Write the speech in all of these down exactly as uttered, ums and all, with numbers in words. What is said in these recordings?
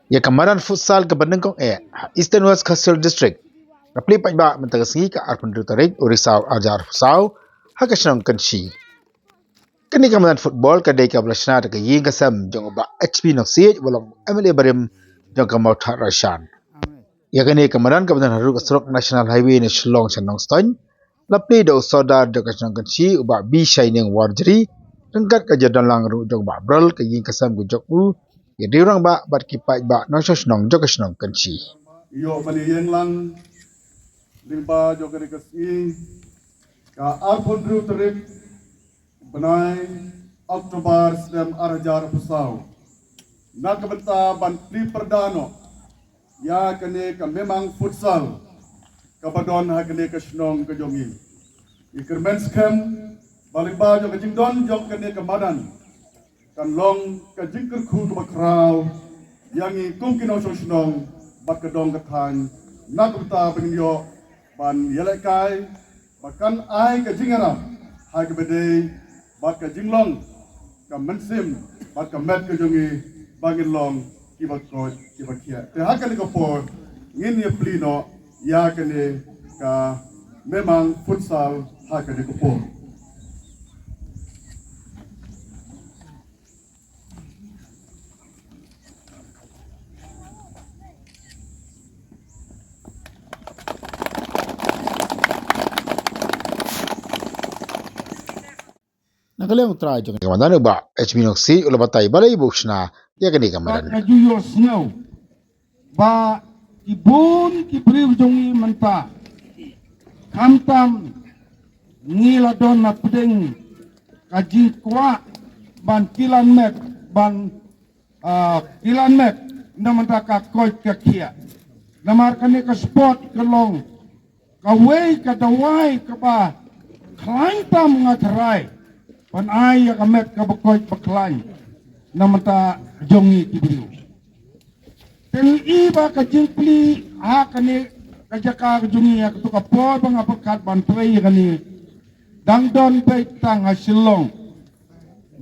Ïa ka madan futsal kaba nyngkong eh ha Eastern West Khasi Hills District la plie paidbah mynta ka sngi ka arphew hynriew tarik u Risaw arhajar arphew saw ha ka shnong Kynshi. Kane ka madan football ka dei kaba la shna da ka ïing ka sem jong u Bah H P Nongsiej uba long M L A barim jong ka Mawthadraishan. Ïa kane ka madan kaba don haduh ka surok National Highway na Shillong sha Nongstoiñ la plie da u Sordar jong ka shnong Kynshi u Bah B Shaining Warjri ryngkat ka jingdon lang ruh jong u Bah Brol, ka ïing ka sem ka jong u, ïa ki rangbah bad ki paidbah nongshong shnong jong ka shnong Kynshi. Ïoh ban ïeng lang lyngba jong kane ka sngi ka arphew hynriew tarik bnai October snem arhajar arphew saw na ka bynta ban plie pyrda noh ïa kane ka Memang Futsal kaba don ha kane ka shnong ka jong ngi. Ngi kyrmen skhem ba lyngba jong ka jingdon jong kane ka madan kan long ka jingkyrkhu kaba khraw ïa ngi kum ki nongshong shnong bad ka dong ka thaiñ na ka bynta ba ngin ïoh ban ïalehkai ba kan ai ka jingïarap ha kaba dei bad ka jinglong ka mynsiem bad ka met ka jong ngi ba ngin long kiba koit kiba khiah. Te ha kane ka por ngin ïa plie noh ïa kane ka Memang Futsal ha kane ka por. Na ka liang u trai jong ka madan u Bah H P Nongsiej u la batai balei ba u shna ïa kane ka madan. Ka ju ïohsngew ba ki bun ki briew jong ngi mynta khamtam ngi la don na pdeng ka jingkwah ban kilan met ban ah, kilan met na mynta ka koit ka khiah. Namar kane ka sport ka long kawei ka dawai kaba khlaiñ tam nga tharai ban ai ïa ka met kaba koit ba khlaiñ na mynta jong ngi ki briew. Te ngi i ba ka jingplie ha kane ka jaka ka jong ngi ha kato ka por ba nga pyrkhat ban trei ïa kane dang don beit tang ha Shillong.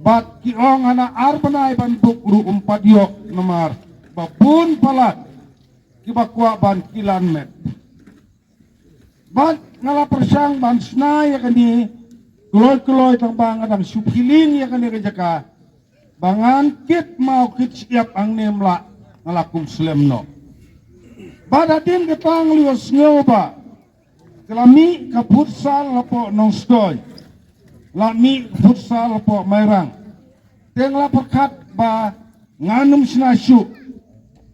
Bad ki ong hana ar bnai ban buk ruh um pat ïoh namar ba bun palat kiba kwah ban kilan met. Bad nga la pyrshang ban shna ïa kane kloi kloi tang ba nga dang shu pyllein ïa kane ka jaka ba ngan kit maw kit shyiap hangne mlah nga la kum slem noh. Bad hadien kata nga la ïohsngew ba ka la mih ka futsal hapoh Nongstoiñ, la mih ka futsal hapoh Mairang. Te nga la pyrkhat ba ngan ym shna shuh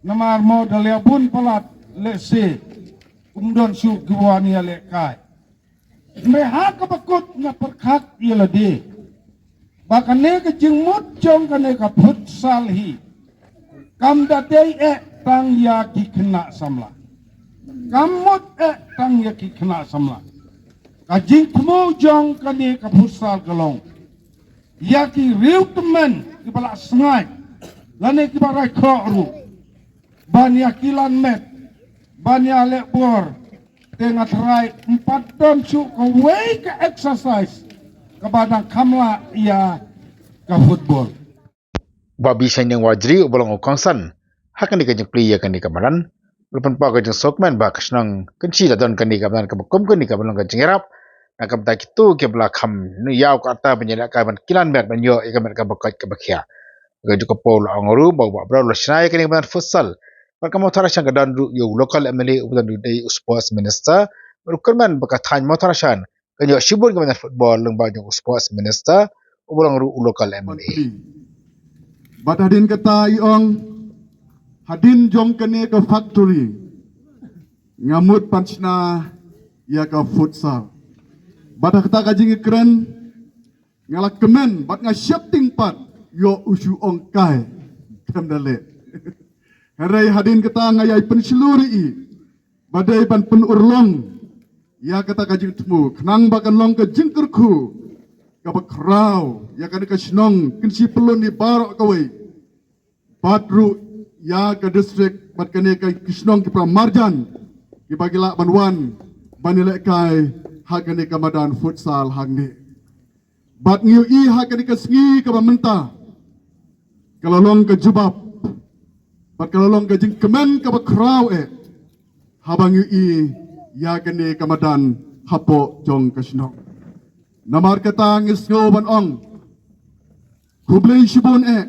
namar mo da leh bun palat lehse kum don shuh kiba wan ïalehkai. Hynrei ha kaba kut nga pyrkhat ïa lade ba kane ka jingmut jong kane ka futsal hi kam da dei eh tang ïa ki khynnah samla. Kam mut eh tang ïa ki khynnah samla. Ka jingthmu jong kane ka futsal ka long ïa ki riew tymmen kiba la sngaid lane kiba raikhoh ruh ban ïa kilan met ban ïa leh bor. Te nga tharai ym pat don shuh kawei ka exercise kaba dang kham lah ïa ka football. Bah B Shaining Warjri uba long u kongsan ha kane ka jingplie ïa kane ka madan u la pynpaw ka jingsngewkmen ba ka shnong Kynshi la don kane ka madan kaba kum kane kaba long ka jingïarap na ka bynta kito kiba la kham ïaw ka rta ban ïalehkai ban kilan met ban ïoh ïa ka met kaba koit kaba khiah. Ka juh ka por la ong ruh ba u Bah Brol u la shna ïa kane ka madan futsal. Bad ka Mawthadraishan ka don ruh ïa u local M L A uba don ruh dei u sports minister. Bad u kyrmen ba ka thaiñ Mawthadraishan kan ïoh shibun ka madan football lyngba jong u sports minister uba long ruh u local M L A. Bad hadien kata i ong hadien jong kane ka factory nga mut ban shna ïa ka futsal. Bad ha kata ka jingkren nga la kmen bad nga sheptieng pat ïoh u shu ong kai. Khlem da leh. Hynrei hadien kata nga ïai pynshlur ïa i ba dei ban pynurlong ïa kata ka jingthmu khnang ba kan long ka jingkyrkhu kaba khraw ïa kane ka shnong Kynshi Pyllun baroh kawei. Bad ruh ïa ka district bad kane ka ki shnong ki para marjan kiba ki lah ban wan ban ïalehkai ha kane ka madan futsal hangne. Bad ngi ïohi ha kane ka sngi kaba mynta ka la long ka jubab Bad ka la long ka jingkmen kaba khraw eh haba ngi ïohi ïa kane ka madan hapoh jong ka shnong. Namar kata ngi sngew ban ong khublei shibun eh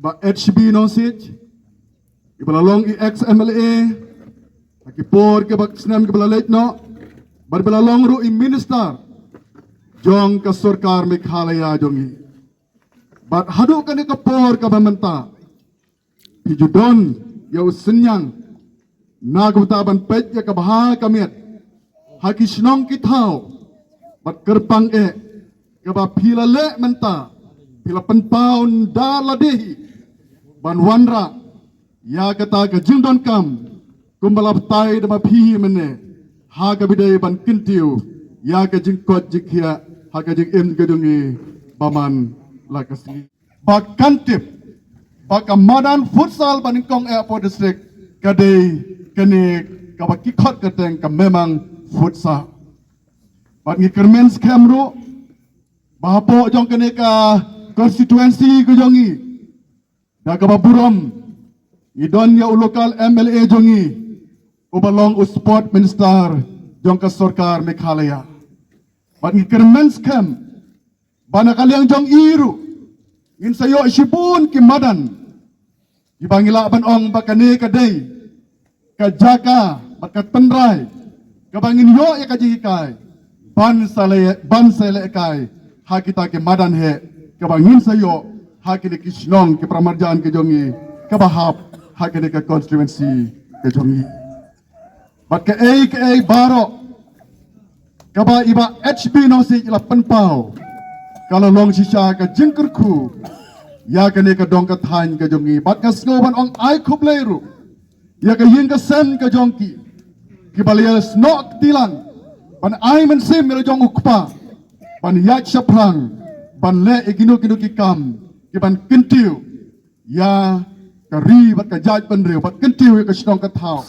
Bah H B Nongsiej, iba la long i ex M L A ha ki por kiba snem kiba la leit noh, bad iba la long ruh i minister jong ka sorkar Meghalaya jong ngi. Bad haduh kane ka por kaba mynta phi ju don ïa u synñiang na ka bynta ban peit ïa ka bha ka miat ha ki shnong ki thaw. Bad kyrpang eh kaba phi la leh mynta, phi la pynpaw ynda lade hi ban wanrah ïa kata ka jingdonkam kumba la batai da ma phi mynne ha kaba ïadei ban kyntiew ïa ka jingkoit jingkhiah ha ka jingim ka jong ngi ba man la ka sngi. Ba kan tip ba ka madan futsal ba nyngkong eh hapoh district ka dei kane kaba ki khot kyrteng ka Memang Futsal. Bad ngi kyrmen skhem ruh ba hapoh jong kane ka constituency ka jong ngi, da kaba burom ngi don ïa u local M L A jong ngi uba long u sport minister jong ka sorkar Meghalaya. Bad ngi kyrmen skhem ba na ka liang jong i ruh ngin sa ïoh shibun ki madan kiba ngi lah ban ong ba kane ka dei ka jaka bad ka tynrai kaba ngin ïoh ïa ka jinghikai ban sa leh, ban sa lehkai ha kita ki madan heh kaba ngin sa ïoh ha kine ki shnong ki paramarjan ki jong ngi kaba hap ha kine ka constituency ka jong ngi. Bad kaei kaei baroh kaba i Bah H B Nongsiej i la pynpaw ka la long shisha ka jingkyrkhu ïa kane ka dong ka thaiñ ka jong ngi. Bad nga sngew ban ong ai khublei ruh ïa ka ïing ka sem ka jong ki kiba la ïasnoh kti lang ban ai mynsiem ïa la jong u kpa ban ïaid shaphrang ban leh ïa kino kino ki kam kiban kyntiew ïa ka ri bad ka jaitbynriew bad kyntiew ïa ka shnong ka thaw.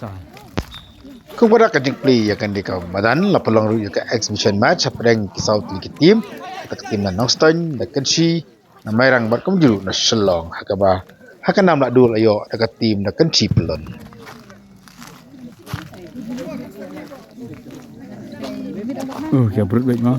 Kumba da ka jingplie ïa kane ka madan la pynlong ruh ïa ka exhibition match hapdeng ki saw tylli ki team. Kata ka team na Nongstoiñ, na Kynshi, na Mairang bad kumjuh ruh na Shillong, ha kaba ha ka nam Lahdu la ïoh da ka team na Kynshi pyllun. Uh, ïa brut beit mo.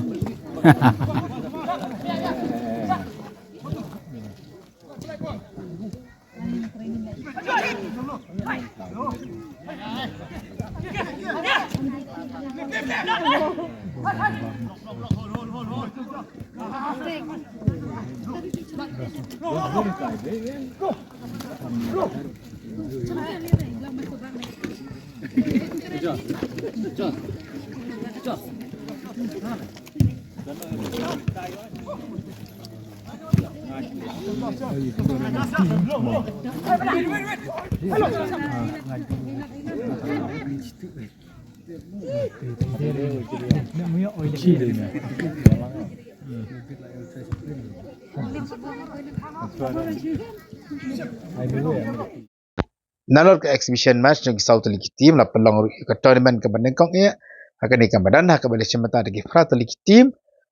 Nalor ka exhibition match jong ki saw tylli ki team la pynlong ruh ïa ka tournament kaba nyngkong eh ha kane ka madan ha kaba la shim bynta da ki phra tylli ki team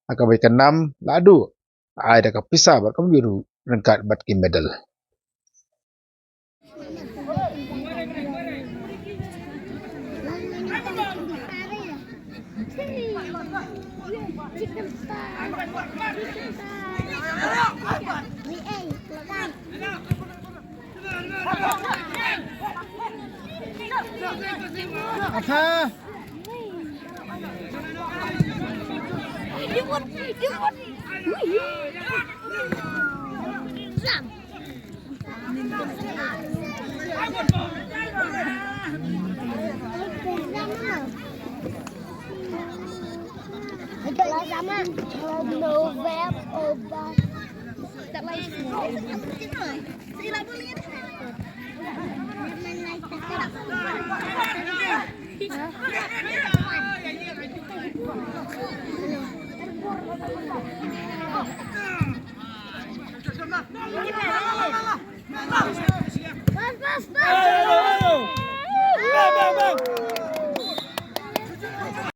ha kaba ïa ka nam Lahdu ai da ka pisa bad kumjuh ruh ryngkat bad ki medal.